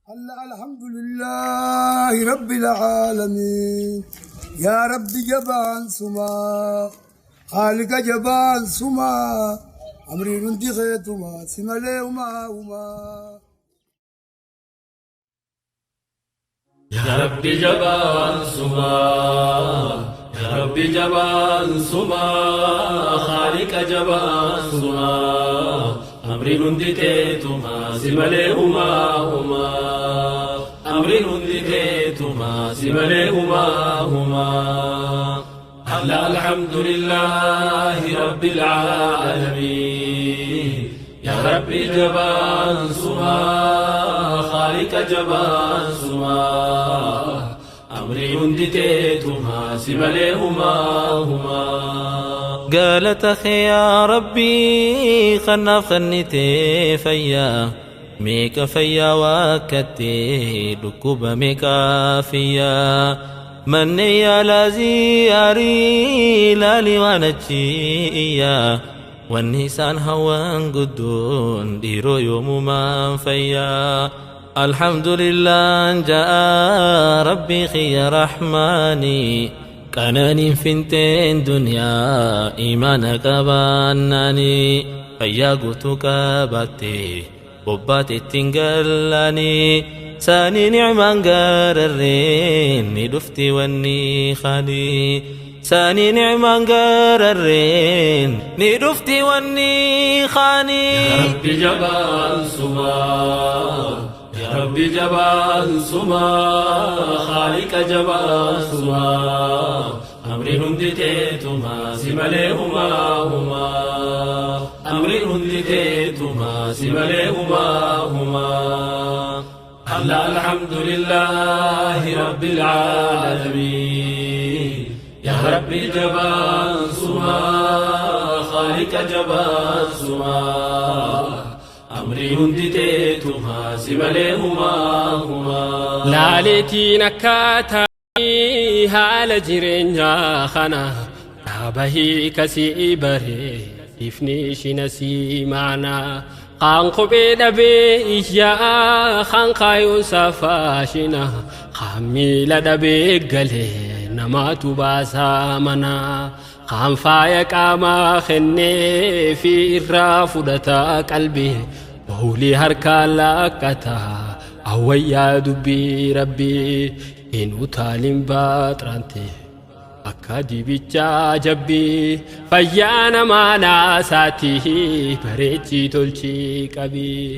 الله الحمد لله رب العالمين يا رب جبان سما خالق جبان سما أمري رندي خيتما سما وما وما يا ربي جبان سما يا ربي جبان سما خالق جبان سما أمري هندي تيتما سمالي هما هما أمري هندي تيتما سمالي هما هما هلا الحمد لله رب العالمين يا ربي جبان سما خالق جبان سما أمري هندي تيتما سمالي هما هما قالت أخي يا ربي خنا خنتي فيا ميك فيا وكتي دكوب ميكا فيا من يا لازياري لالي وانتشي والنسان هوان قدون ديرو يوم ما فيا الحمد لله جاء ربي خي رحماني كانني فنتين دنيا إيمانك باناني فيا قوتك باتي بوباتي تنقلاني ساني نعمان قررين ندفتي واني خالي ساني نعمان قررين ندفتي واني خاني يا ربي جبان سما يا ربي جبان سما خالق جبان سما أمري هندي تيتما سمالي هما هما أمري هندي تيتما سمالي هما هما هلا الحمد لله رب العالمين يا ربي جبان سما خالق جبان سما أمري هندي تيتما سمالي هما هما لالتي نكاتا haala jireenyaa kana dhaabahii kasii baree ifni ishina sii maanaa kaan kophee dhabee iyyaa kaan kaayuun safaashina kaan miila dhabee galee namaatu baasaa manaa kaan faaya qaamaa kennee fi irraa fudhataa qalbii bawlii harkaa laakkataa awwayyaa dubbii rabbii hin utaalin baaxirante akka dibichaa jabbii fayyaa namaa naasaati bareechii tolchii qabii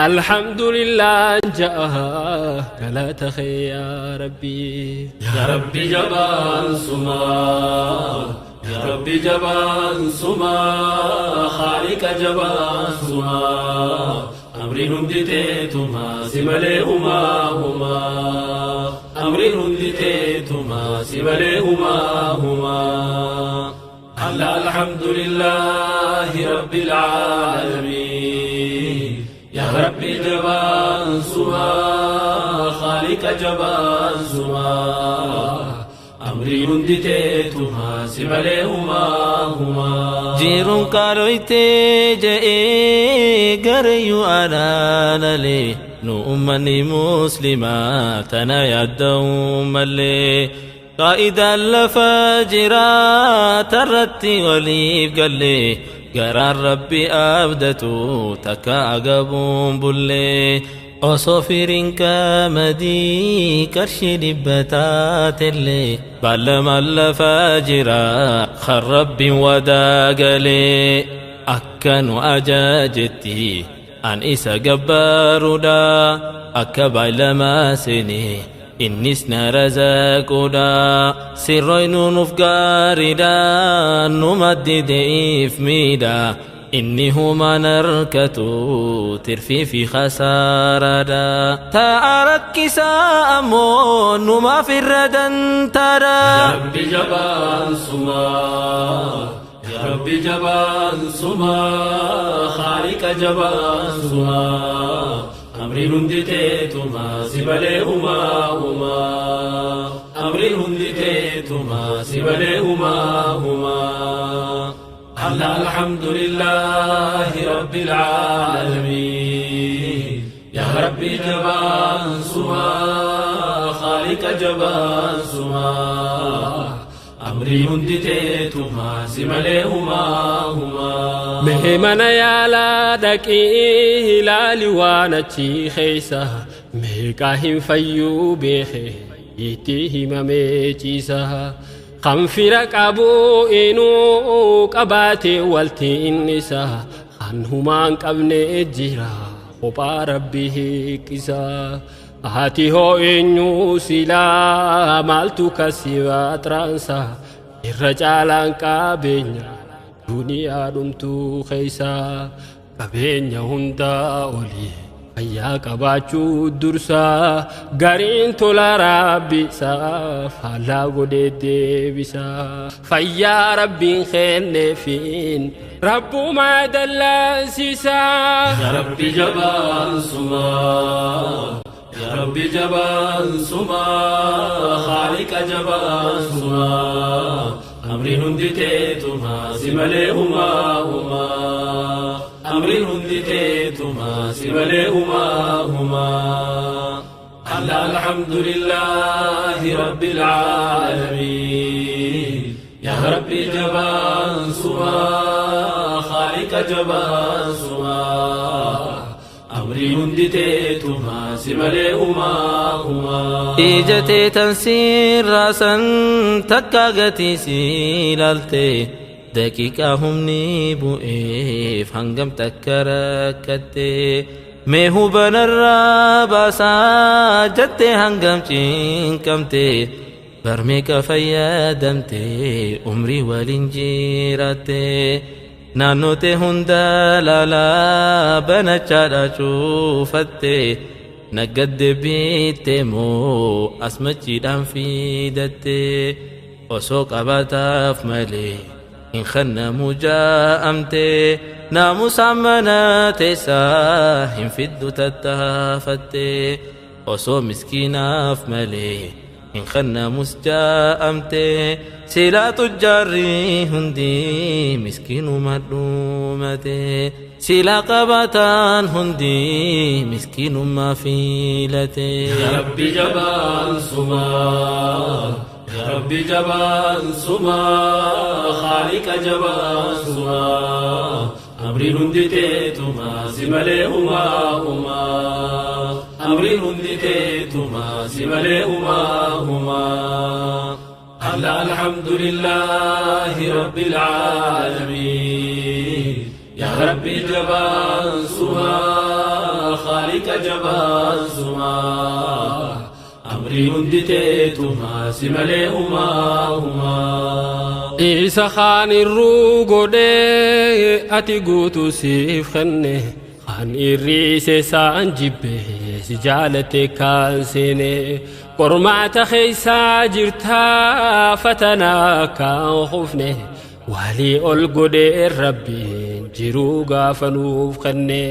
alhamdulillah ja'a galata kee yaa rabbii يا ربي جبان سما يا ربي جبان سما خالق جبان سما أمري هندي تيتما سمالي هما هما أمري هندي تيتما سمالي هما هما هلا الحمد لله رب العالمين يا ربي جبان سما خالق جبان سما أمري هندي تيتما سمالي هما هما جيرون قالويتي جئي قريو أنا لي نؤمني مسلمات أنا يدوم لي قائد الفاجرات الرتي وليف قال لي قرار ربي أبدتو تكا أقبون بلي أصفرين كمدي كرشي لبتات اللي بعلم الفاجرة خرب وداقلي أكن أجاجتي أن إسا قبارودا أكبع لما سني إنسنا رزاقودا سرين نفقاردا نمدد إفميدا إني هما نركتو ترفي في خسارة تأرك سامون ما في الردن ترى يا ربي جبان سما يا ربي جبان سما خالق جبان سما أمري هندي تيتما سمالي هما هما أمري هندي تيتما سمالي هما هما هلا الحمد لله رب العالمين يا رب Rabbi jabaan sumaa, Khaaliqa jabaan sumaa. Amrii hundi teetumaa si malee humaa humaa. Mee mana yaalaa dhaqii ilaali waan achi keessa meeqaa hin fayyuu beeke itti himamee ciisa. Kan fira qabu inuu qabaate walti innisa kan humaan qabne jira kophaa rabbi hiiqisa. Ati hoo eenyu silaa maaltu kasi baaxiraansa irra caalaan qabeenya duniyaa dhumtuu keessa qabeenya hundaa olii fayyaa qabaachuu dursa gariin tola rabbisaa faallaa godhee deebisa fayyaa rabbiin kenneefiin rabbumaa dallansiisa. Ya Rabbi jabaan sumaa, Ya Rabbi jabaan sumaa, Khaaliqa jabaan sumaa. Amriin hundi teetumaa si malee humaa humaa. Amriin hundi teetumaa si malee humaa humaa. Allah alhamdulillahi rabbil aalamiin. Ya Rabbi jabaan sumaa, Khaaliqa jabaan sumaa. Amriin hundi teetumaa si malee humaa humaa. Ija teetan siirraasan takka gatii si ilaalte daqiiqaa humni bu'eef hangam takka rakkatte mee hubanarraa baasaa jette hangam cinqamte barmeeqa fayyadamte umrii waliin jiraatte naannoote hunda laalaa banachaadha cuufatte naggadde biitte moo asmachiidhaan fidatte osoo qabaataaf malee hin kennamu jaa'amte naamusaan mana teessaa hin fiddu tattaafatte osoo miskiinaaf malee hin kennamus jaa'amte silaa tujjaarri hundi miskiinuma dhumate silaa qabaataan hundi miskiinummaa filate. Ya Rabbi jabaan sumaa, Ya Rabbi jabaan sumaa, Khaaliqa jabaan sumaa. Amriin hundi teetumaa si malee humaa humaa. Amriin hundi teetumaa si malee humaa humaa. Allah alhamdulillahi rabbil aalamiin. Ya Rabbi jabaan sumaa, Khaaliqa jabaan sumaa. Amriin hundi teetumaa si malee humaa humaa. Isa kaan irruu godhee ati guutuu siif kenne kan irriise isaan jibbe si jaalate kaan seene qormaata keeysaa jirtaa fatanaa kaan kufne walii ol godhee rabbiin jiruu gaafa nuuf kenne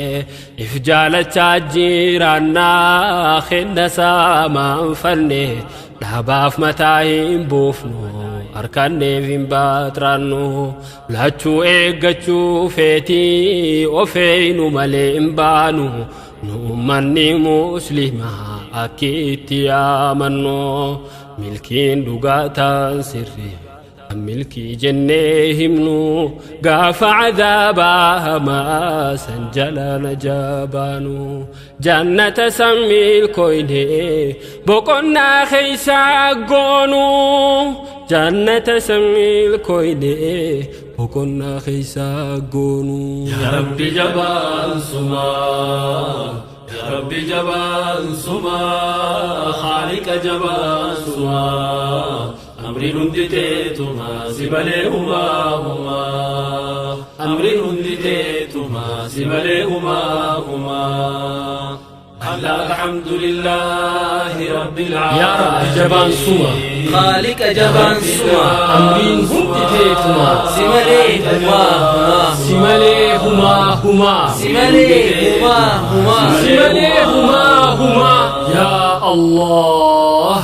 if jaalachaa jiraannaa kenna saamaan fanne dhaabaaf mataa hin buufnu harkanneef hin baaxiraannu lachuu eeggachuu feetii ofeeynu malee hin baanu nu ummanni muslimaa akki itti yaamannu milkiin dhugaataan sirri milkii jennee himnu gaafa cadaabaa hamaa san jala najabaanu jannata san milkoyne boqonnaa keeysaa goonu jannata san milkoyne boqonnaa keeysaa goonu. Ya Rabbi jabaan sumaa, Ya Rabbi jabaan sumaa, Khaaliqa jabaan sumaa. Amriin hundi teetumaa si malee humaa humaa. Amriin hundi teetumaa si malee humaa humaa. Allah alhamdulillahi rabbil Ya Rabbi jabaan suma Khaaliqa jabaan suma amriin hundi teetumaa si malee humaa humaa si malee humaa humaa si malee humaa humaa si malee humaa humaa ya Allah.